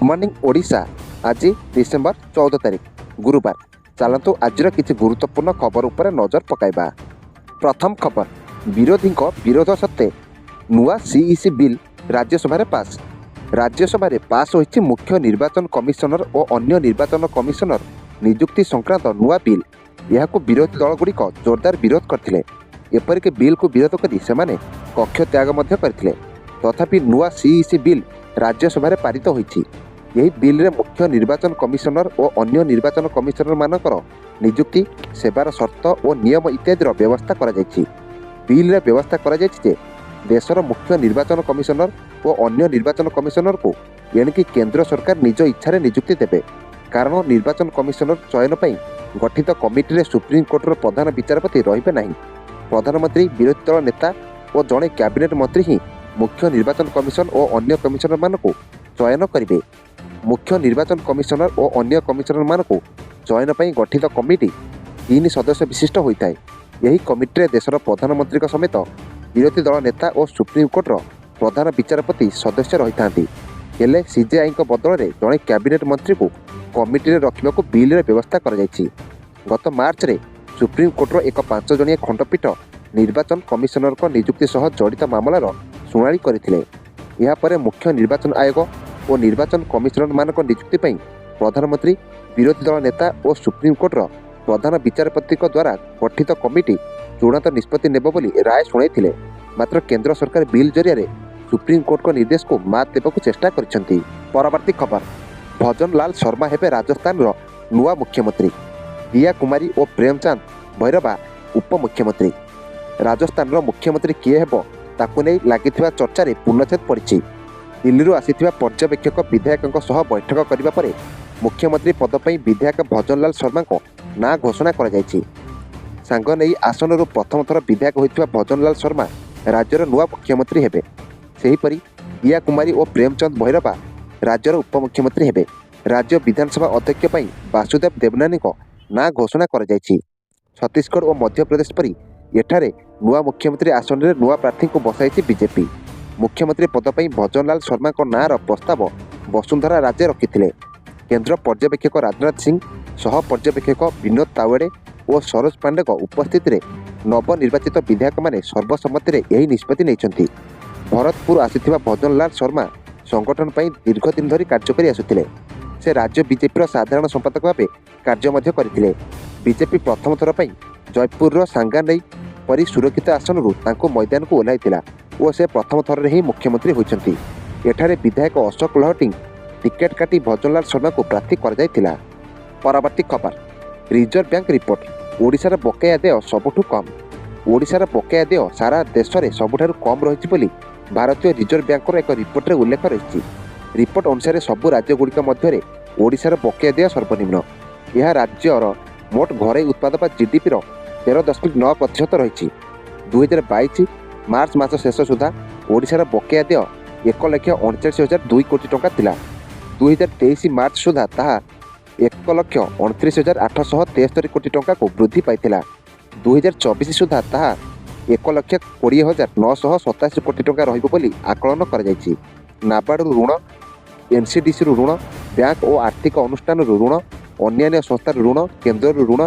Morning Odisha. ଆଜି December 14 ତାରିଖ, ଗୁରୁବାର। ଚାଲନ୍ତୁ, ଆଜିର କିଛି ଗୁରୁତ୍ୱପୂର୍ଣ୍ଣ ଖବର ଉପରେ ନଜର ପକାଇବା। ପ୍ରଥମ ଖବର, ବିରୋଧୀଙ୍କ ବିରୋଧ ସତ୍ତ୍ୱେ ନୂଆ ସିଇସି ବିଲ୍ ରାଜ୍ୟସଭାରେ ପାସ୍। ରାଜ୍ୟସଭାରେ ପାସ୍ ହୋଇଛି ମୁଖ୍ୟ ନିର୍ବାଚନ କମିଶନର ଓ ଅନ୍ୟ ନିର୍ବାଚନ କମିଶନର ନିଯୁକ୍ତି ସଂକ୍ରାନ୍ତ ନୂଆ ବିଲ୍। ଏହାକୁ ବିରୋଧୀ ଦଳଗୁଡ଼ିକ ଜୋରଦାର ବିରୋଧ କରିଥିଲେ। ଏପରିକି ବିଲ୍କୁ ବିରୋଧ କରି ସେମାନେ କକ୍ଷ ତ୍ୟାଗ ମଧ୍ୟ କରିଥିଲେ। ତଥାପି ନୂଆ ସିଇସି ବିଲ୍ ରାଜ୍ୟସଭାରେ ପାରିତ ହୋଇଛି। ଏହି ବିଲ୍ରେ ମୁଖ୍ୟ ନିର୍ବାଚନ କମିଶନର ଓ ଅନ୍ୟ ନିର୍ବାଚନ କମିଶନରମାନଙ୍କର ନିଯୁକ୍ତି, ସେବାର ସର୍ତ୍ତ ଓ ନିୟମ ଇତ୍ୟାଦିର ବ୍ୟବସ୍ଥା କରାଯାଇଛି। ବିଲ୍ରେ ବ୍ୟବସ୍ଥା କରାଯାଇଛି ଯେ ଦେଶର ମୁଖ୍ୟ ନିର୍ବାଚନ କମିଶନର ଓ ଅନ୍ୟ ନିର୍ବାଚନ କମିଶନରକୁ ଏଣିକି କେନ୍ଦ୍ର ସରକାର ନିଜ ଇଚ୍ଛାରେ ନିଯୁକ୍ତି ଦେବେ। କାରଣ ନିର୍ବାଚନ କମିଶନର ଚୟନ ପାଇଁ ଗଠିତ କମିଟିରେ ସୁପ୍ରିମକୋର୍ଟର ପ୍ରଧାନ ବିଚାରପତି ରହିବେ ନାହିଁ। ପ୍ରଧାନମନ୍ତ୍ରୀ, ବିରୋଧୀ ଦଳ ନେତା ଓ ଜଣେ କ୍ୟାବିନେଟ୍ ମନ୍ତ୍ରୀ ହିଁ ମୁଖ୍ୟ ନିର୍ବାଚନ କମିଶନ ଓ ଅନ୍ୟ କମିଶନରମାନଙ୍କୁ ଚୟନ କରିବେ। ମୁଖ୍ୟ ନିର୍ବାଚନ କମିଶନର ଓ ଅନ୍ୟ କମିଶନରମାନଙ୍କୁ ଚୟନ ପାଇଁ ଗଠିତ କମିଟି ତିନି ସଦସ୍ୟ ବିଶିଷ୍ଟ ହୋଇଥାଏ। ଏହି କମିଟିରେ ଦେଶର ପ୍ରଧାନମନ୍ତ୍ରୀଙ୍କ ସମେତ ବିରୋଧୀ ଦଳ ନେତା ଓ ସୁପ୍ରିମକୋର୍ଟର ପ୍ରଧାନ ବିଚାରପତି ସଦସ୍ୟ ରହିଥାନ୍ତି। ହେଲେ ସିଜେଆଇଙ୍କ ବଦଳରେ ଜଣେ କ୍ୟାବିନେଟ୍ ମନ୍ତ୍ରୀଙ୍କୁ କମିଟିରେ ରଖିବାକୁ ବିଲ୍ରେ ବ୍ୟବସ୍ଥା କରାଯାଇଛି। ଗତ ମାର୍ଚ୍ଚରେ ସୁପ୍ରିମକୋର୍ଟର ଏକ 5 ଜଣିଆ ଖଣ୍ଡପୀଠ ନିର୍ବାଚନ କମିଶନରଙ୍କ ନିଯୁକ୍ତି ସହ ଜଡ଼ିତ ମାମଲାର ଶୁଣାଣି କରିଥିଲେ। ଏହାପରେ ମୁଖ୍ୟ ନିର୍ବାଚନ ଆୟୋଗ ଓ ନିର୍ବାଚନ କମିଶନରମାନଙ୍କ ନିଯୁକ୍ତି ପାଇଁ ପ୍ରଧାନମନ୍ତ୍ରୀ, ବିରୋଧୀ ଦଳ ନେତା ଓ ସୁପ୍ରିମକୋର୍ଟର ପ୍ରଧାନ ବିଚାରପତିଙ୍କ ଦ୍ୱାରା ଗଠିତ କମିଟି ଚୂଡ଼ାନ୍ତ ନିଷ୍ପତ୍ତି ନେବ ବୋଲି ରାୟ ଶୁଣାଇଥିଲେ। ମାତ୍ର କେନ୍ଦ୍ର ସରକାର ବିଲ୍ ଜରିଆରେ ସୁପ୍ରିମକୋର୍ଟଙ୍କ ନିର୍ଦ୍ଦେଶକୁ ମାତ୍ ଦେବାକୁ ଚେଷ୍ଟା କରିଛନ୍ତି। ପରବର୍ତ୍ତୀ ଖବର, ଭଜନଲାଲ ଶର୍ମା ହେବେ ରାଜସ୍ଥାନର ନୂଆ ମୁଖ୍ୟମନ୍ତ୍ରୀ, ଦିୟା କୁମାରୀ ଓ ପ୍ରେମଚାନ୍ଦ ଭୈରବା ଉପମୁଖ୍ୟମନ୍ତ୍ରୀ। ରାଜସ୍ଥାନର ମୁଖ୍ୟମନ୍ତ୍ରୀ କିଏ ହେବ, ତାକୁ ନେଇ ଲାଗିଥିବା ଚର୍ଚ୍ଚାରେ ପୂର୍ଣ୍ଣଚ୍ଛେଦ ପଡ଼ିଛି। ଦିଲ୍ଲୀରୁ ଆସିଥିବା ପର୍ଯ୍ୟବେକ୍ଷକ ବିଧାୟକଙ୍କ ସହ ବୈଠକ କରିବା ପରେ ମୁଖ୍ୟମନ୍ତ୍ରୀ ପଦ ପାଇଁ ବିଧାୟକ ଭଜନଲାଲ ଶର୍ମାଙ୍କ ନାଁ ଘୋଷଣା କରାଯାଇଛି। ସାଙ୍ଗନେଇ ଆସନରୁ ପ୍ରଥମ ଥର ବିଧାୟକ ହୋଇଥିବା ଭଜନଲାଲ ଶର୍ମା ରାଜ୍ୟର ନୂଆ ମୁଖ୍ୟମନ୍ତ୍ରୀ ହେବେ। ସେହିପରି ଦିୟା କୁମାରୀ ଓ ପ୍ରେମଚନ୍ଦ ଭୈରବା ରାଜ୍ୟର ଉପମୁଖ୍ୟମନ୍ତ୍ରୀ ହେବେ। ରାଜ୍ୟ ବିଧାନସଭା ଅଧ୍ୟକ୍ଷ ପାଇଁ ବାସୁଦେବ ଦେବନାନୀଙ୍କ ନାଁ ଘୋଷଣା କରାଯାଇଛି। ଛତିଶଗଡ଼ ଓ ମଧ୍ୟପ୍ରଦେଶ ପରି ଏଠାରେ ନୂଆ ମୁଖ୍ୟମନ୍ତ୍ରୀ ଆସନରେ ନୂଆ ପ୍ରାର୍ଥୀଙ୍କୁ ବସାଇଛି ବିଜେପି। ମୁଖ୍ୟମନ୍ତ୍ରୀ ପଦ ପାଇଁ ଭଜନଲାଲ ଶର୍ମାଙ୍କ ନାଁର ପ୍ରସ୍ତାବ ବସୁନ୍ଧରା ରାଜେ ରଖିଥିଲେ। କେନ୍ଦ୍ର ପର୍ଯ୍ୟବେକ୍ଷକ ରାଜନାଥ ସିଂ, ସହ ପର୍ଯ୍ୟବେକ୍ଷକ ବିନୋଦ ତାୱେଡ଼େ ଓ ସରୋଜ ପାଣ୍ଡେଙ୍କ ଉପସ୍ଥିତିରେ ନବନିର୍ବାଚିତ ବିଧାୟକମାନେ ସର୍ବସମ୍ମତିରେ ଏହି ନିଷ୍ପତ୍ତି ନେଇଛନ୍ତି। ଭରତପୁର ଆସିଥିବା ଭଜନଲାଲ ଶର୍ମା ସଂଗଠନ ପାଇଁ ଦୀର୍ଘ ଦିନ ଧରି କାର୍ଯ୍ୟ କରି ଆସୁଥିଲେ। ସେ ରାଜ୍ୟ ବିଜେପିର ସାଧାରଣ ସମ୍ପାଦକ ଭାବେ କାର୍ଯ୍ୟ ମଧ୍ୟ କରିଥିଲେ। ବିଜେପି ପ୍ରଥମ ଥର ପାଇଁ ଜୟପୁରର ସାଙ୍ଗାନେଇ ପରି ସୁରକ୍ଷିତ ଆସନରୁ ତାଙ୍କୁ ମଇଦାନକୁ ଓହ୍ଲାଇଥିଲା ଓ ସେ ପ୍ରଥମ ଥରରେ ହିଁ ମୁଖ୍ୟମନ୍ତ୍ରୀ ହୋଇଛନ୍ତି। ଏଠାରେ ବିଧାୟକ ଅଶୋକ ଗେହଲଟଙ୍କ ଟିକେଟ୍ କାଟି ଭଜନଲାଲ ଶର୍ମାଙ୍କୁ ପ୍ରାର୍ଥୀ କରାଯାଇଥିଲା। ପରବର୍ତ୍ତୀ ଖବର, ରିଜର୍ଭ ବ୍ୟାଙ୍କ ରିପୋର୍ଟ, ଓଡ଼ିଶାର ବକେୟା ଦେୟ ସବୁଠୁ କମ୍। ଓଡ଼ିଶାର ବକେୟା ଦେୟ ସାରା ଦେଶରେ ସବୁଠାରୁ କମ୍ ରହିଛି ବୋଲି ଭାରତୀୟ ରିଜର୍ଭ ବ୍ୟାଙ୍କର ଏକ ରିପୋର୍ଟରେ ଉଲ୍ଲେଖ ରହିଛି। ରିପୋର୍ଟ ଅନୁସାରେ ସବୁ ରାଜ୍ୟଗୁଡ଼ିକ ମଧ୍ୟରେ ଓଡ଼ିଶାର ବକେୟା ଦେୟ ସର୍ବନିମ୍ନ। ଏହା ରାଜ୍ୟର ମୋଟ ଘରୋଇ ଉତ୍ପାଦ ବା ଜିଡିପିର 13.9% ରହିଛି। 2022 ମାର୍ଚ୍ଚ ମାସ ଶେଷ ସୁଦ୍ଧା ଓଡ଼ିଶାର ବକେୟା ଦେୟ 1,39,002 କୋଟି ଟଙ୍କା ଥିଲା। 2023 ମାର୍ଚ୍ଚ ସୁଦ୍ଧା ତାହା 1,29,873 କୋଟି ଟଙ୍କାକୁ ବୃଦ୍ଧି ପାଇଥିଲା। 2024 ସୁଦ୍ଧା ତାହା 1,20,987 କୋଟି ଟଙ୍କା ରହିବ ବୋଲି ଆକଳନ କରାଯାଇଛି। ନାବାର୍ଡ଼ରୁ ଋଣ, ଏନ୍ସିଡିସିରୁ ଋଣ, ବ୍ୟାଙ୍କ ଓ ଆର୍ଥିକ ଅନୁଷ୍ଠାନରୁ ଋଣ, ଅନ୍ୟାନ୍ୟ ସଂସ୍ଥାରୁ ଋଣ, କେନ୍ଦ୍ରରୁ ଋଣ,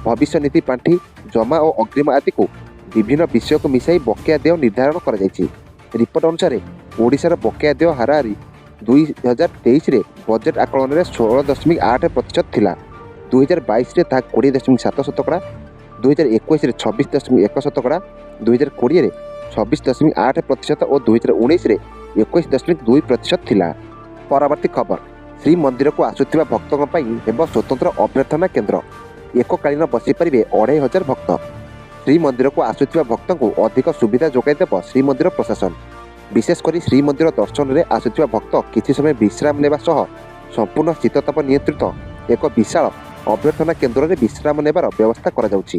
ଭବିଷ୍ୟନିଧି ପାଣ୍ଠି ଜମା ଓ ଅଗ୍ରିମ ଆଦିକୁ ବିଭିନ୍ନ ବିଷୟକୁ ମିଶାଇ ବକେୟା ଦେୟ ନିର୍ଦ୍ଧାରଣ କରାଯାଇଛି। ରିପୋର୍ଟ ଅନୁସାରେ ଓଡ଼ିଶାର ବକେୟା ଦେୟ ହାରାହାରି 2023ରେ ବଜେଟ୍ ଆକଳନରେ 16.8% ଥିଲା। 2022ରେ ତାହା 20.7 ଶତକଡ଼ା, 2021ରେ 26.1 ଶତକଡ଼ା, 2020ରେ 26.8% ଓ 2019ରେ 21.2% ଥିଲା। ପରବର୍ତ୍ତୀ ଖବର, ଶ୍ରୀମନ୍ଦିରକୁ ଆସୁଥିବା ଭକ୍ତଙ୍କ ପାଇଁ ହେବ ସ୍ୱତନ୍ତ୍ର ଅଭ୍ୟର୍ଥନା କେନ୍ଦ୍ର, ଏକକାଳୀନ ବସିପାରିବେ 2500 ଭକ୍ତ। ଶ୍ରୀମନ୍ଦିରକୁ ଆସୁଥିବା ଭକ୍ତଙ୍କୁ ଅଧିକ ସୁବିଧା ଯୋଗାଇ ଦେବ ଶ୍ରୀମନ୍ଦିର ପ୍ରଶାସନ। ବିଶେଷ କରି ଶ୍ରୀମନ୍ଦିର ଦର୍ଶନରେ ଆସୁଥିବା ଭକ୍ତ କିଛି ସମୟ ବିଶ୍ରାମ ନେବା ସହ ସମ୍ପୂର୍ଣ୍ଣ ଶୀତତାପ ନିୟନ୍ତ୍ରିତ ଏକ ବିଶାଳ ଅଭ୍ୟର୍ଥନା କେନ୍ଦ୍ରରେ ବିଶ୍ରାମ ନେବାର ବ୍ୟବସ୍ଥା କରାଯାଉଛି।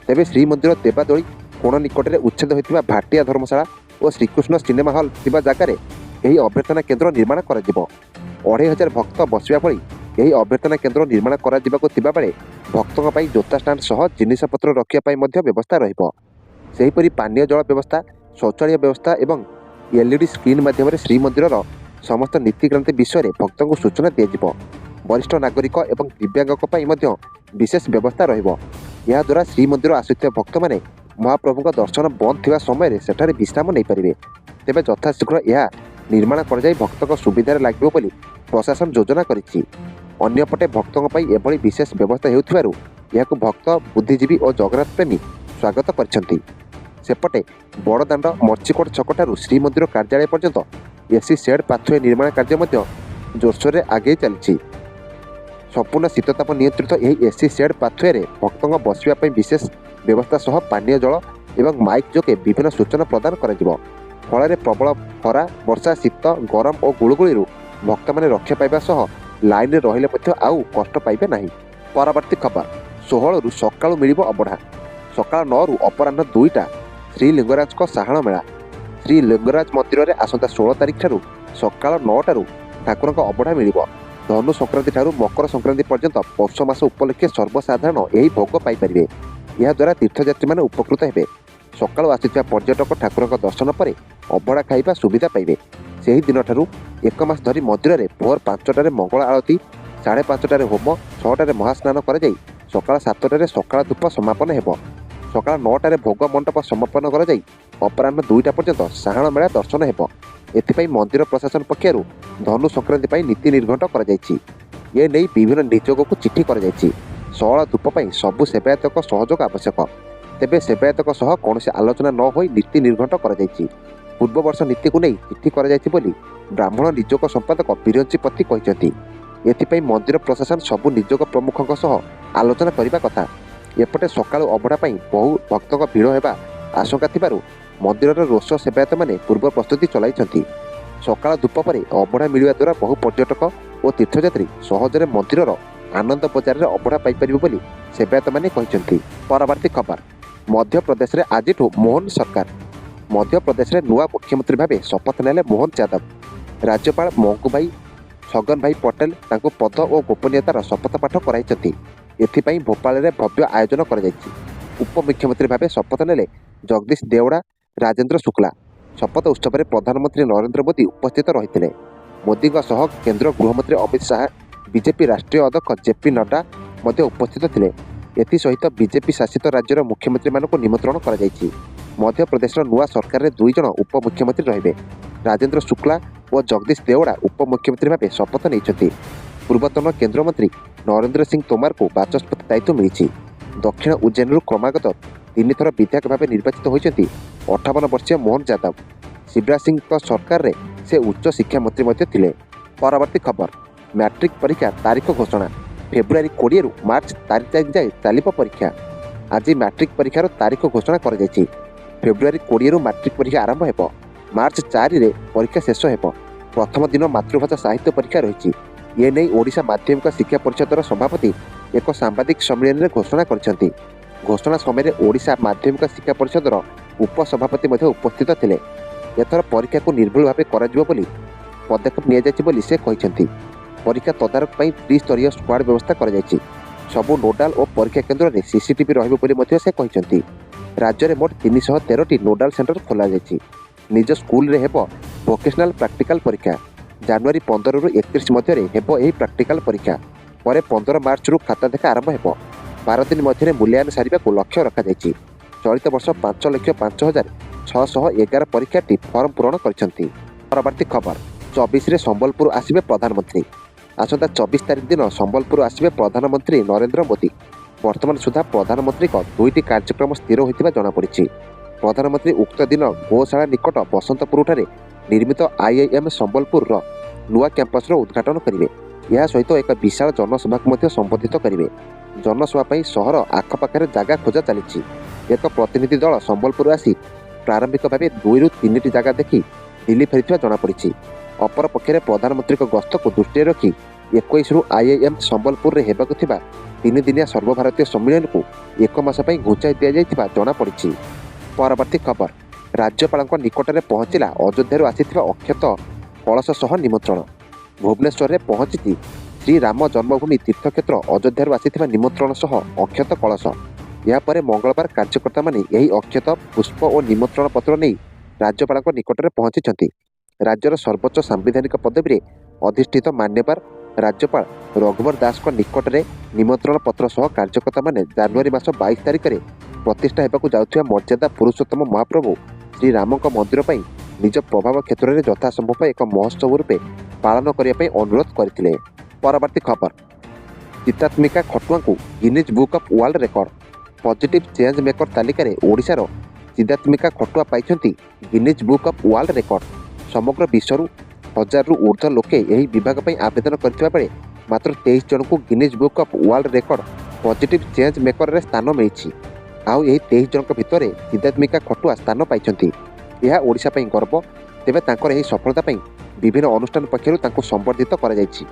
ତେବେ ଶ୍ରୀମନ୍ଦିର ଦେବାଦୋଳି କୋଣ ନିକଟରେ ଉଚ୍ଛେଦ ହୋଇଥିବା ଭାଟିଆ ଧର୍ମଶାଳା ଓ ଶ୍ରୀକୃଷ୍ଣ ସିନେମା ହଲ୍ ଥିବା ଜାଗାରେ ଏହି ଅଭ୍ୟର୍ଥନା କେନ୍ଦ୍ର ନିର୍ମାଣ କରାଯିବ। 2500 ଭକ୍ତ ବସିବା ଭଳି ଏହି ଅଭ୍ୟର୍ଥନା କେନ୍ଦ୍ର ନିର୍ମାଣ କରାଯିବାକୁ ଥିବାବେଳେ ଭକ୍ତଙ୍କ ପାଇଁ ଜୋତା ଷ୍ଟାଣ୍ଡ ସହ ଜିନିଷପତ୍ର ରଖିବା ପାଇଁ ମଧ୍ୟ ବ୍ୟବସ୍ଥା ରହିବ। ସେହିପରି ପାନୀୟ ଜଳ ବ୍ୟବସ୍ଥା, ଶୌଚାଳୟ ବ୍ୟବସ୍ଥା ଏବଂ ଏଲ୍ଇଡି ସ୍କ୍ରିନ୍ ମାଧ୍ୟମରେ ଶ୍ରୀମନ୍ଦିରର ସମସ୍ତ ନୀତିକ୍ରାନ୍ତି ବିଷୟରେ ଭକ୍ତଙ୍କୁ ସୂଚନା ଦିଆଯିବ। ବରିଷ୍ଠ ନାଗରିକ ଏବଂ ଦିବ୍ୟାଙ୍ଗଙ୍କ ପାଇଁ ମଧ୍ୟ ବିଶେଷ ବ୍ୟବସ୍ଥା ରହିବ। ଏହାଦ୍ୱାରା ଶ୍ରୀମନ୍ଦିର ଆସୁଥିବା ଭକ୍ତମାନେ ମହାପ୍ରଭୁଙ୍କ ଦର୍ଶନ ବନ୍ଦ ଥିବା ସମୟରେ ସେଠାରେ ବିଶ୍ରାମ ନେଇପାରିବେ। ତେବେ ଯଥାଶୀଘ୍ର ଏହା ନିର୍ମାଣ କରାଯାଇ ଭକ୍ତଙ୍କ ସୁବିଧାରେ ଲାଗିବ ବୋଲି ପ୍ରଶାସନ ଯୋଜନା କରିଛି। ଅନ୍ୟପଟେ ଭକ୍ତଙ୍କ ପାଇଁ ଏଭଳି ବିଶେଷ ବ୍ୟବସ୍ଥା ହେଉଥିବାରୁ ଏହାକୁ ଭକ୍ତ, ବୁଦ୍ଧିଜୀବୀ ଓ ଜଗନ୍ନାଥ ପ୍ରେମୀ ସ୍ୱାଗତ କରିଛନ୍ତି। ସେପଟେ ବଡ଼ଦାଣ୍ଡ ମର୍ଚିକୋଟ ଛକଠାରୁ ଶ୍ରୀମନ୍ଦିର କାର୍ଯ୍ୟାଳୟ ପର୍ଯ୍ୟନ୍ତ ଏସି ସେଡ୍ ପାଥୱେ ନିର୍ମାଣ କାର୍ଯ୍ୟ ମଧ୍ୟ ଜୋରସୋରରେ ଆଗେଇ ଚାଲିଛି। ସମ୍ପୂର୍ଣ୍ଣ ଶୀତତାପ ନିୟନ୍ତ୍ରିତ ଏହି ଏସି ସେଡ୍ ପାଥୱେରେ ଭକ୍ତଙ୍କ ବସିବା ପାଇଁ ବିଶେଷ ବ୍ୟବସ୍ଥା ସହ ପାନୀୟ ଜଳ ଏବଂ ମାଇକ୍ ଯୋଗେ ବିଭିନ୍ନ ସୂଚନା ପ୍ରଦାନ କରାଯିବ। ଫଳରେ ପ୍ରବଳ ଖରା, ବର୍ଷା, ଶୀତ, ଗରମ ଓ ଗୁଳୁଗୁଳିରୁ ଭକ୍ତମାନେ ରକ୍ଷା ପାଇବା ସହ ଲାଇନରେ ରହିଲେ ମଧ୍ୟ ଆଉ କଷ୍ଟ ପାଇବେ ନାହିଁ। ପରବର୍ତ୍ତୀ ଖବର, 16ରୁ ସକାଳୁ ମିଳିବ ଅବଢ଼ା। ସକାଳ 9ରୁ ଅପରାହ୍ନ 2ଟା ଶ୍ରୀଲିଙ୍ଗରାଜଙ୍କ ସାହାଣ ମେଳା। ଶ୍ରୀଲିଙ୍ଗରାଜ ମନ୍ଦିରରେ ଆସନ୍ତା 16 ତାରିଖ ଠାରୁ ସକାଳ 9ଟାରୁ ଠାକୁରଙ୍କ ଅବଢ଼ା ମିଳିବ। ଧନୁ ସଂକ୍ରାନ୍ତି ଠାରୁ ମକର ସଂକ୍ରାନ୍ତି ପର୍ଯ୍ୟନ୍ତ ପୌଷ ମାସ ଉପଲକ୍ଷେ ସର୍ବସାଧାରଣ ଏହି ଭୋଗ ପାଇପାରିବେ। ଏହାଦ୍ୱାରା ତୀର୍ଥଯାତ୍ରୀମାନେ ଉପକୃତ ହେବେ। ସକାଳୁ ଆସୁଥିବା ପର୍ଯ୍ୟଟକ ଠାକୁରଙ୍କ ଦର୍ଶନ ପରେ ଅବଢ଼ା ଖାଇବା ସୁବିଧା ପାଇବେ। ସେହି ଦିନଠାରୁ ଏକ ମାସ ଧରି ମନ୍ଦିରରେ ଭୋର 5ଟାରେ ମଙ୍ଗଳ ଆଳତୀ, 5:30ଟାରେ ହୋମ, 6ଟାରେ ମହାସ୍ନାନ କରାଯାଇ ସକାଳ 7ଟାରେ ସକାଳ ଧୂପ ସମାପନ ହେବ। ସକାଳ 9ଟାରେ ଭୋଗ ମଣ୍ଡପ ସମାପନ କରାଯାଇ ଅପରାହ୍ନ 2ଟା ପର୍ଯ୍ୟନ୍ତ ସାହାଣ ମେଳା ଦର୍ଶନ ହେବ। ଏଥିପାଇଁ ମନ୍ଦିର ପ୍ରଶାସନ ପକ୍ଷରୁ ଧନୁ ସଂକ୍ରାନ୍ତି ପାଇଁ ନୀତି ନିର୍ଘଣ୍ଟ କରାଯାଇଛି। ଏ ନେଇ ବିଭିନ୍ନ ନିଯୋଗକୁ ଚିଠି କରାଯାଇଛି। ସଅଳ ଧୂପ ପାଇଁ ସବୁ ସେବାୟତଙ୍କ ସହଯୋଗ ଆବଶ୍ୟକ। ତେବେ ସେବାୟତଙ୍କ ସହ କୌଣସି ଆଲୋଚନା ନ ହୋଇ ନୀତି ନିର୍ଘଣ୍ଟ କରାଯାଇଛି। ପୂର୍ବବର୍ଷ ନୀତିକୁ ନେଇ ଚିଠି କରାଯାଇଛି ବୋଲି ବ୍ରାହ୍ମଣ ନିଯୋଗ ସମ୍ପାଦକ ବିରଞ୍ଚି ପତି କହିଛନ୍ତି। ଏଥିପାଇଁ ମନ୍ଦିର ପ୍ରଶାସନ ସବୁ ନିଯୋଗ ପ୍ରମୁଖଙ୍କ ସହ ଆଲୋଚନା କରିବା କଥା। ଏପଟେ ସକାଳୁ ଅବଢ଼ା ପାଇଁ ବହୁ ଭକ୍ତଙ୍କ ଭିଡ଼ ହେବା ଆଶଙ୍କା ଥିବାରୁ ମନ୍ଦିରର ରୋଷ ସେବାୟତମାନେ ପୂର୍ବ ପ୍ରସ୍ତୁତି ଚଳାଇଛନ୍ତି। ସକାଳ ଧୂପ ପରେ ଅବଢ଼ା ମିଳିବା ଦ୍ୱାରା ବହୁ ପର୍ଯ୍ୟଟକ ଓ ତୀର୍ଥଯାତ୍ରୀ ସହଜରେ ମନ୍ଦିରର ଆନନ୍ଦ ବଜାରରେ ଅବଢ଼ା ପାଇପାରିବେ ବୋଲି ସେବାୟତମାନେ କହିଛନ୍ତି। ପରବର୍ତ୍ତୀ ଖବର, ମଧ୍ୟପ୍ରଦେଶରେ ଆଜିଠୁ ମୋହନ ସରକାର। ମଧ୍ୟପ୍ରଦେଶରେ ନୂଆ ମୁଖ୍ୟମନ୍ତ୍ରୀ ଭାବେ ଶପଥ ନେଲେ ମୋହନ ଯାଦବ। ରାଜ୍ୟପାଳ ମଙ୍ଗୁଭାଇ ଛଗନଭାଇ ପଟେଲ ତାଙ୍କୁ ପଦ ଓ ଗୋପନୀୟତାର ଶପଥ ପାଠ କରାଇଛନ୍ତି। ଏଥିପାଇଁ ଭୋପାଳରେ ଭବ୍ୟ ଆୟୋଜନ କରାଯାଇଛି। ଉପମୁଖ୍ୟମନ୍ତ୍ରୀ ଭାବେ ଶପଥ ନେଲେ ଜଗଦୀଶ ଦେଓଡ଼ା, ରାଜେନ୍ଦ୍ର ଶୁକ୍ଲା। ଶପଥ ଉତ୍ସବରେ ପ୍ରଧାନମନ୍ତ୍ରୀ ନରେନ୍ଦ୍ର ମୋଦି ଉପସ୍ଥିତ ରହିଥିଲେ। ମୋଦିଙ୍କ ସହ କେନ୍ଦ୍ର ଗୃହମନ୍ତ୍ରୀ ଅମିତ ଶାହା, ବିଜେପି ରାଷ୍ଟ୍ରୀୟ ଅଧ୍ୟକ୍ଷ ଜେପି ନଡ୍ଡା ମଧ୍ୟ ଉପସ୍ଥିତ ଥିଲେ। ଏଥିସହିତ ବିଜେପି ଶାସିତ ରାଜ୍ୟର ମୁଖ୍ୟମନ୍ତ୍ରୀମାନଙ୍କୁ ନିମନ୍ତ୍ରଣ କରାଯାଇଛି। ମଧ୍ୟପ୍ରଦେଶର ନୂଆ ସରକାରରେ 2 ଜଣ ଉପମୁଖ୍ୟମନ୍ତ୍ରୀ ରହିବେ। ରାଜେନ୍ଦ୍ର ଶୁକ୍ଲା ଓ ଜଗଦୀଶ ଦେଓଡ଼ା ଉପମୁଖ୍ୟମନ୍ତ୍ରୀ ଭାବେ ଶପଥ ନେଇଛନ୍ତି। ପୂର୍ବତନ କେନ୍ଦ୍ରମନ୍ତ୍ରୀ ନରେନ୍ଦ୍ର ସିଂ ତୋମାରଙ୍କୁ ବାଚସ୍ପତି ଦାୟିତ୍ୱ ମିଳିଛି। ଦକ୍ଷିଣ ଉଜ୍ଜୈନରୁ କ୍ରମାଗତ 3 ଥର ବିଧାୟକ ଭାବେ ନିର୍ବାଚିତ ହୋଇଛନ୍ତି 58 ବର୍ଷୀୟ ମୋହନ ଯାଦବ। ଶିବରାଜ ସିଂଙ୍କ ସରକାରରେ ସେ ଉଚ୍ଚ ଶିକ୍ଷା ମନ୍ତ୍ରୀ ମଧ୍ୟ ଥିଲେ। ପରବର୍ତ୍ତୀ ଖବର, ମ୍ୟାଟ୍ରିକ ପରୀକ୍ଷା ତାରିଖ ଘୋଷଣା। ଫେବୃଆରୀ 20ରୁ ମାର୍ଚ୍ଚ 4 ତାରିଖ ଯାଏ ଚାଲିବ ପରୀକ୍ଷା। ଆଜି ମ୍ୟାଟ୍ରିକ ପରୀକ୍ଷାର ତାରିଖ ଘୋଷଣା କରାଯାଇଛି। ଫେବୃଆରୀ 20ରୁ ମାଟ୍ରିକ ପରୀକ୍ଷା ଆରମ୍ଭ ହେବ। ମାର୍ଚ୍ଚ 4ରେ ପରୀକ୍ଷା ଶେଷ ହେବ। ପ୍ରଥମ ଦିନ ମାତୃଭାଷା ସାହିତ୍ୟ ପରୀକ୍ଷା ରହିଛି। ଏ ନେଇ ଓଡ଼ିଶା ମାଧ୍ୟମିକ ଶିକ୍ଷା ପରିଷଦର ସଭାପତି ଏକ ସାମ୍ବାଦିକ ସମ୍ମିଳନୀରେ ଘୋଷଣା କରିଛନ୍ତି। ଘୋଷଣା ସମୟରେ ଓଡ଼ିଶା ମାଧ୍ୟମିକ ଶିକ୍ଷା ପରିଷଦର ଉପସଭାପତି ମଧ୍ୟ ଉପସ୍ଥିତ ଥିଲେ। ଏଥର ପରୀକ୍ଷାକୁ ନିର୍ଭୁଲ ଭାବେ କରାଯିବ ବୋଲି ପଦକ୍ଷେପ ନିଆଯାଇଛି ବୋଲି ସେ କହିଛନ୍ତି। ପରୀକ୍ଷା ତଦାରଖ ପାଇଁ ତ୍ରିସ୍ତରୀୟ ସ୍କ୍ୱାଡ୍ ବ୍ୟବସ୍ଥା କରାଯାଇଛି। ସବୁ ନୋଡାଲ ଓ ପରୀକ୍ଷା କେନ୍ଦ୍ରରେ ସିସିଟିଭି ରହିବ ବୋଲି ମଧ୍ୟ ସେ କହିଛନ୍ତି। ରାଜ୍ୟରେ ମୋଟ 313ଟି ନୋଡାଲ ସେଣ୍ଟର ଖୋଲାଯାଇଛି। ନିଜ ସ୍କୁଲରେ ହେବ ଭୋକେସନାଲ ପ୍ରାକ୍ଟିକାଲ ପରୀକ୍ଷା। ଜାନୁଆରୀ 15ରୁ 31 ମଧ୍ୟରେ ହେବ ଏହି ପ୍ରାକ୍ଟିକାଲ ପରୀକ୍ଷା। ପରେ 15 ମାର୍ଚ୍ଚରୁ ଖାତା ଦେଖା ଆରମ୍ଭ ହେବ। 12 ଦିନ ମଧ୍ୟରେ ମୂଲ୍ୟାୟନ ସାରିବାକୁ ଲକ୍ଷ୍ୟ ରଖାଯାଇଛି। ଚଳିତ ବର୍ଷ 5,05,611 ପରୀକ୍ଷାର୍ଥୀ ଫର୍ମ ପୂରଣ କରିଛନ୍ତି। ପରବର୍ତ୍ତୀ ଖବର, 24ରେ ସମ୍ବଲପୁର ଆସିବେ ପ୍ରଧାନମନ୍ତ୍ରୀ। ଆସନ୍ତା 24 ତାରିଖ ଦିନ ସମ୍ବଲପୁର ଆସିବେ ପ୍ରଧାନମନ୍ତ୍ରୀ ନରେନ୍ଦ୍ର ମୋଦି। ବର୍ତ୍ତମାନ ସୁଦ୍ଧା ପ୍ରଧାନମନ୍ତ୍ରୀଙ୍କ ଦୁଇଟି କାର୍ଯ୍ୟକ୍ରମ ସ୍ଥିର ହୋଇଥିବା ଜଣାପଡ଼ିଛି। ପ୍ରଧାନମନ୍ତ୍ରୀ ଉକ୍ତ ଦିନ ଗୋଶାଳା ନିକଟ ବସନ୍ତପୁରଠାରେ ନିର୍ମିତ ଆଇଆଇଏମ୍ ସମ୍ବଲପୁରର ନୂଆ କ୍ୟାମ୍ପସର ଉଦ୍ଘାଟନ କରିବେ। ଏହା ସହିତ ଏକ ବିଶାଳ ଜନସଭାକୁ ମଧ୍ୟ ସମ୍ବୋଧିତ କରିବେ। ଜନସଭା ପାଇଁ ସହର ଆଖପାଖରେ ଜାଗା ଖୋଜା ଚାଲିଛି। ଏକ ପ୍ରତିନିଧି ଦଳ ସମ୍ବଲପୁର ଆସି ପ୍ରାରମ୍ଭିକ ଭାବେ ଦୁଇରୁ ତିନିଟି ଜାଗା ଦେଖି ଦିଲ୍ଲୀ ଫେରିଥିବା ଜଣାପଡ଼ିଛି। ଅପରପକ୍ଷରେ ପ୍ରଧାନମନ୍ତ୍ରୀଙ୍କ ଗସ୍ତକୁ ଦୃଷ୍ଟିରେ ରଖି 21ରୁ ଆଇଆଇଏମ୍ ସମ୍ବଲପୁରରେ ହେବାକୁ ଥିବା 3 ଦିନିଆ ସର୍ବଭାରତୀୟ ସମ୍ମିଳନୀକୁ ଏକ ମାସ ପାଇଁ ଘୁଞ୍ଚାଇ ଦିଆଯାଇଥିବା ଜଣାପଡ଼ିଛି। ପରବର୍ତ୍ତୀ ଖବର, ରାଜ୍ୟପାଳଙ୍କ ନିକଟରେ ପହଞ୍ଚିଲା ଅଯୋଧ୍ୟାରୁ ଆସିଥିବା ଅକ୍ଷତ କଳସ ସହ ନିମନ୍ତ୍ରଣ। ଭୁବନେଶ୍ୱରରେ ପହଞ୍ଚିଛି ଶ୍ରୀରାମ ଜନ୍ମଭୂମି ତୀର୍ଥକ୍ଷେତ୍ର ଅଯୋଧ୍ୟାରୁ ଆସିଥିବା ନିମନ୍ତ୍ରଣ ସହ ଅକ୍ଷତ କଳସ। ଏହାପରେ ମଙ୍ଗଳବାର କାର୍ଯ୍ୟକର୍ତ୍ତାମାନେ ଏହି ଅକ୍ଷତ, ପୁଷ୍ପ ଓ ନିମନ୍ତ୍ରଣ ପତ୍ର ନେଇ ରାଜ୍ୟପାଳଙ୍କ ନିକଟରେ ପହଞ୍ଚିଛନ୍ତି। ରାଜ୍ୟର ସର୍ବୋଚ୍ଚ ସାମ୍ବିଧାନିକ ପଦବୀରେ ଅଧିଷ୍ଠିତ ମାନ୍ୟବର ରାଜ୍ୟପାଳ ରଘୁବର ଦାସଙ୍କ ନିକଟରେ ନିମନ୍ତ୍ରଣ ପତ୍ର ସହ କାର୍ଯ୍ୟକର୍ତ୍ତାମାନେ ଜାନୁଆରୀ ମାସ 22 ତାରିଖରେ ପ୍ରତିଷ୍ଠା ହେବାକୁ ଯାଉଥିବା ମର୍ଯ୍ୟାଦା ପୁରୁଷୋତ୍ତମ ମହାପ୍ରଭୁ ଶ୍ରୀରାମଙ୍କ ମନ୍ଦିର ପାଇଁ ନିଜ ପ୍ରଭାବ କ୍ଷେତ୍ରରେ ଯଥାସମ୍ଭବ ଏକ ମହୋତ୍ସବ ରୂପେ ପାଳନ କରିବା ପାଇଁ ଅନୁରୋଧ କରିଥିଲେ। ପରବର୍ତ୍ତୀ ଖବର, Chidatmika ଖଟୁଆଙ୍କୁ Guinness Book of World Record। Positive change maker ତାଲିକାରେ ଓଡ଼ିଶାର ଚିଦାତ୍ମିକା ଖଟୁଆ ପାଇଛନ୍ତି Guinness Book of World Record। ସମଗ୍ର ବିଶ୍ୱରୁ 1000ରୁ ଉର୍ଦ୍ଧ୍ୱ ଲୋକେ ଏହି ବିଭାଗ ପାଇଁ ଆବେଦନ କରିଥିବା ବେଳେ ମାତ୍ର 23 ଜଣଙ୍କୁ Guinness Book of World Record positive change ମେକରରେ ସ୍ଥାନ ମିଳିଛି। ଆଉ ଏହି 23 ଜଣଙ୍କ ଭିତରେ ଚିଦାତ୍ମିକା ଖଟୁଆ ସ୍ଥାନ ପାଇଛନ୍ତି। ଏହା ଓଡ଼ିଶା ପାଇଁ ଗର୍ବ। ତେବେ ତାଙ୍କର ଏହି ସଫଳତା ପାଇଁ ବିଭିନ୍ନ ଅନୁଷ୍ଠାନ ପକ୍ଷରୁ ତାଙ୍କୁ ସମ୍ବର୍ଦ୍ଧିତ କରାଯାଇଛି।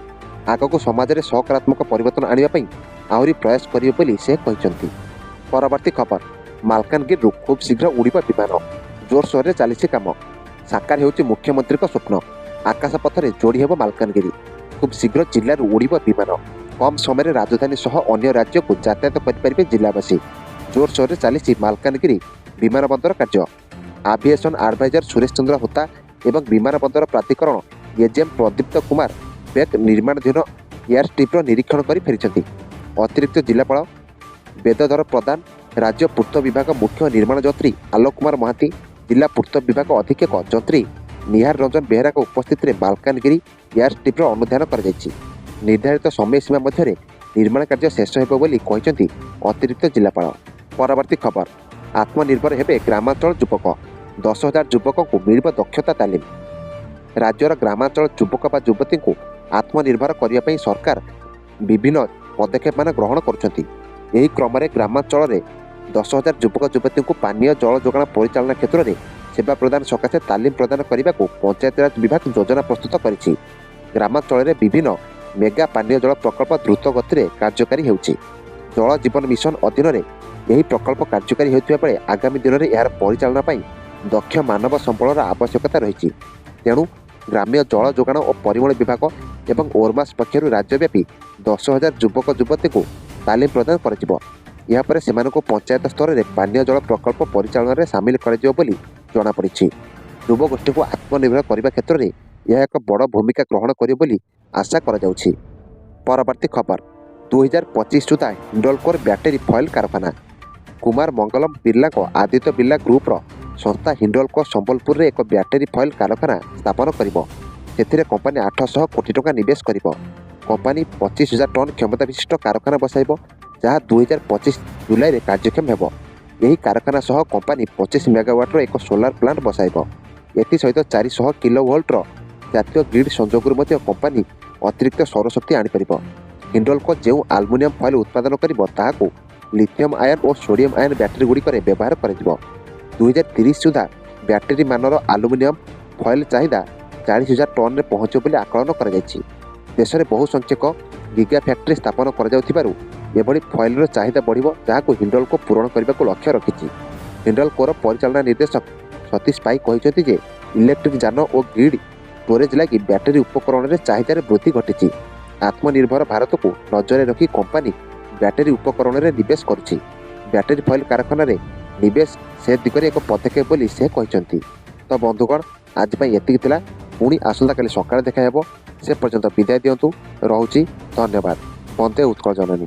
ଆଗକୁ ସମାଜରେ ସକାରାତ୍ମକ ପରିବର୍ତ୍ତନ ଆଣିବା ପାଇଁ ଆହୁରି ପ୍ରୟାସ କରିବେ ବୋଲି ସେ କହିଛନ୍ତି। ପରବର୍ତ୍ତୀ ଖବର, ମାଲକାନଗିରିରୁ ଖୁବ୍ ଶୀଘ୍ର ଉଡ଼ିବ ବିମାନ। ଜୋରସୋରରେ ଚାଲିଛି କାମ। ସାକାର ହେଉଛି ମୁଖ୍ୟମନ୍ତ୍ରୀଙ୍କ ସ୍ୱପ୍ନ। ଆକାଶ ପଥରେ ଯୋଡ଼ି ହେବ ମାଲକାନଗିରି। ଖୁବ୍ ଶୀଘ୍ର ଜିଲ୍ଲାରୁ ଉଡ଼ିବ ବିମାନ। କମ୍ ସମୟରେ ରାଜଧାନୀ ସହ ଅନ୍ୟ ରାଜ୍ୟକୁ ଯାତାୟାତ କରିପାରିବେ ଜିଲ୍ଲାବାସୀ। ଜୋରସୋରରେ ଚାଲିଛି ମାଲକାନଗିରି ବିମାନ ବନ୍ଦର କାର୍ଯ୍ୟ। ଆଭିଏସନ୍ ଆଡଭାଇଜର ସୁରେଶ ଚନ୍ଦ୍ର ହୋତା ଏବଂ ବିମାନ ବନ୍ଦର ପ୍ରାଧିକରଣ ଏଜିଏମ୍ ପ୍ରଦୀପ୍ତ କୁମାର ବେକ୍ ନିର୍ମାଣାଧୀନ ଏୟାର ଷ୍ଟ୍ରିପ୍ର ନିରୀକ୍ଷଣ କରି ଫେରିଛନ୍ତି। ଅତିରିକ୍ତ ଜିଲ୍ଲାପାଳ ବେଦଧର ପ୍ରଧାନ, ରାଜ୍ୟ ପୂର୍ତ୍ତ ବିଭାଗ ମୁଖ୍ୟ ନିର୍ମାଣ ଯନ୍ତ୍ରୀ ଆଲୋକ କୁମାର ମହାନ୍ତି, ଜିଲ୍ଲା ପୂର୍ତ୍ତ ବିଭାଗ ଅଧୀକ୍ଷକ ଯନ୍ତ୍ରୀ ନିହାର ରଞ୍ଜନ ବେହେରାଙ୍କ ଉପସ୍ଥିତିରେ ମାଲକାନଗିରି ଏୟାର ଷ୍ଟ୍ରିପ୍ର ଅନୁଧ୍ୟାନ କରାଯାଇଛି। ନିର୍ଦ୍ଧାରିତ ସମୟସୀମା ମଧ୍ୟରେ ନିର୍ମାଣ କାର୍ଯ୍ୟ ଶେଷ ହେବ ବୋଲି କହିଛନ୍ତି ଅତିରିକ୍ତ ଜିଲ୍ଲାପାଳ। ପରବର୍ତ୍ତୀ ଖବର, ଆତ୍ମନିର୍ଭର ହେବେ ଗ୍ରାମାଞ୍ଚଳ ଯୁବକ। 10,000 ଯୁବକଙ୍କୁ ମିଳିବ ଦକ୍ଷତା ତାଲିମ। ରାଜ୍ୟର ଗ୍ରାମାଞ୍ଚଳ ଯୁବକ ବା ଯୁବତୀଙ୍କୁ ଆତ୍ମନିର୍ଭର କରିବା ପାଇଁ ସରକାର ବିଭିନ୍ନ ପଦକ୍ଷେପମାନ ଗ୍ରହଣ କରୁଛନ୍ତି। ଏହି କ୍ରମରେ ଗ୍ରାମାଞ୍ଚଳରେ 10,000 ଯୁବକ ଯୁବତୀଙ୍କୁ ପାନୀୟ ଜଳ ଯୋଗାଣ ପରିଚାଳନା କ୍ଷେତ୍ରରେ ସେବା ପ୍ରଦାନ ସକାଶେ ତାଲିମ ପ୍ରଦାନ କରିବାକୁ ପଞ୍ଚାୟତିରାଜ ବିଭାଗ ଯୋଜନା ପ୍ରସ୍ତୁତ କରିଛି। ଗ୍ରାମାଞ୍ଚଳରେ ବିଭିନ୍ନ ମେଗା ପାନୀୟ ଜଳ ପ୍ରକଳ୍ପ ଦ୍ରୁତ ଗତିରେ କାର୍ଯ୍ୟକାରୀ ହେଉଛି। ଜଳ ଜୀବନ ମିଶନ ଅଧୀନରେ ଏହି ପ୍ରକଳ୍ପ କାର୍ଯ୍ୟକାରୀ ହେଉଥିବା ବେଳେ ଆଗାମୀ ଦିନରେ ଏହାର ପରିଚାଳନା ପାଇଁ ଦକ୍ଷ ମାନବ ସମ୍ବଳର ଆବଶ୍ୟକତା ରହିଛି। ତେଣୁ ଗ୍ରାମ୍ୟ ଜଳ ଯୋଗାଣ ଓ ପରିମଳ ବିଭାଗ ଏବଂ ଓରମାସ୍ ପକ୍ଷରୁ ରାଜ୍ୟବ୍ୟାପୀ 10,000 ଯୁବକ ଯୁବତୀଙ୍କୁ ତାଲିମ ପ୍ରଦାନ କରାଯିବ। ଏହାପରେ ସେମାନଙ୍କୁ ପଞ୍ଚାୟତ ସ୍ତରରେ ପାନୀୟ ଜଳ ପ୍ରକଳ୍ପ ପରିଚାଳନାରେ ସାମିଲ କରାଯିବ ବୋଲି ଜଣାପଡ଼ିଛି। ଯୁବଗୋଷ୍ଠୀକୁ ଆତ୍ମନିର୍ଭର କରିବା କ୍ଷେତ୍ରରେ ଏହା ଏକ ବଡ଼ ଭୂମିକା ଗ୍ରହଣ କରିବ ବୋଲି ଆଶା କରାଯାଉଛି। ପରବର୍ତ୍ତୀ ଖବର, 2025 ସୁଦ୍ଧା ହିଣ୍ଡଲକୋର ବ୍ୟାଟେରୀ ଫଏଲ୍ କାରଖାନା। କୁମାର ମଙ୍ଗଲମ ବିର୍ଲାଙ୍କ ଆଦିତ୍ୟ ବିର୍ଲା ଗ୍ରୁପର ସଂସ୍ଥା ହିଣ୍ଡଲକୋ ସମ୍ବଲପୁରରେ ଏକ ବ୍ୟାଟେରୀ ଫଏଲ୍ କାରଖାନା ସ୍ଥାପନ କରିବ। ସେଥିରେ କମ୍ପାନୀ 800 କୋଟି ଟଙ୍କା ନିବେଶ କରିବ। କମ୍ପାନୀ 25,000 ଟନ୍ କ୍ଷମତା ବିଶିଷ୍ଟ କାରଖାନା ବସାଇବ, ଯାହା 2025 ଜୁଲାଇରେ କାର୍ଯ୍ୟକ୍ଷମ ହେବ। ଏହି କାରଖାନା ସହ କମ୍ପାନୀ 25 ମେଗାୱାଟ୍ର ଏକ ସୋଲାର ପ୍ଲାଣ୍ଟ ବସାଇବ। ଏଥିସହିତ 400 କିଲୋ ଭୋଲ୍ଟର ଜାତୀୟ ଗ୍ରିଡ୍ ସଂଯୋଗରୁ ମଧ୍ୟ କମ୍ପାନୀ ଅତିରିକ୍ତ ସୌରଶକ୍ତି ଆଣିପାରିବ। ହିଣ୍ଡଲକୋ ଯେଉଁ ଆଲୁମିନିୟମ ଫଏଲ୍ ଉତ୍ପାଦନ କରିବ, ତାହାକୁ ଲିଥିୟମ୍ ଆୟନ ଓ ସୋଡ଼ିୟମ୍ ଆୟନ ବ୍ୟାଟେରୀଗୁଡ଼ିକରେ ବ୍ୟବହାର କରାଯିବ। 2030 ସୁଦ୍ଧା ବ୍ୟାଟେରୀ ମାନର ଆଲୁମିନିୟମ ଫଏଲ୍ ଚାହିଦା 40,000 ଟନ୍ରେ ପହଞ୍ଚିବ ବୋଲି ଆକଳନ କରାଯାଇଛି। ଦେଶରେ ବହୁ ସଂଖ୍ୟକ ଗିଗା ଫ୍ୟାକ୍ଟ୍ରି ସ୍ଥାପନ କରାଯାଉଥିବାରୁ ଏଭଳି ଫଏଲ୍ର ଚାହିଦା ବଢ଼ିବ, ଯାହାକୁ ହିଣ୍ଡଲକୋ ପୂରଣ କରିବାକୁ ଲକ୍ଷ୍ୟ ରଖିଛି। ହିଣ୍ଡଲକୋର ପରିଚାଳନା ନିର୍ଦ୍ଦେଶକ ସତୀଶ ପାଇ କହିଛନ୍ତି ଯେ ଇଲେକ୍ଟ୍ରିକ୍ ଯାନ ଓ ଗ୍ରିଡ୍ ଷ୍ଟୋରେଜ୍ ଲାଗି ବ୍ୟାଟେରୀ ଉପକରଣରେ ଚାହିଦାରେ ବୃଦ୍ଧି ଘଟିଛି। ଆତ୍ମନିର୍ଭର ଭାରତକୁ ନଜରରେ ରଖି କମ୍ପାନୀ ବ୍ୟାଟେରୀ ଉପକରଣରେ ନିବେଶ କରୁଛି। ବ୍ୟାଟେରୀ ଫଏଲ୍ କାରଖାନାରେ ନିବେଶ ସେ ଦିଗରେ ଏକ ପଦକ୍ଷେପ ବୋଲି ସେ କହିଛନ୍ତି। ତ ବନ୍ଧୁଗଣ, ଆଜି ପାଇଁ ଏତିକି ଥିଲା। ପୁଣି ଆସନ୍ତାକାଲି ସକାଳେ ଦେଖା ହେବ। ସେ ପର୍ଯ୍ୟନ୍ତ ବିଦାୟ ଦିଅନ୍ତୁ। ରହୁଛି, ଧନ୍ୟବାଦ। ବନ୍ଦେ ଉତ୍କଳ ଜନନୀ।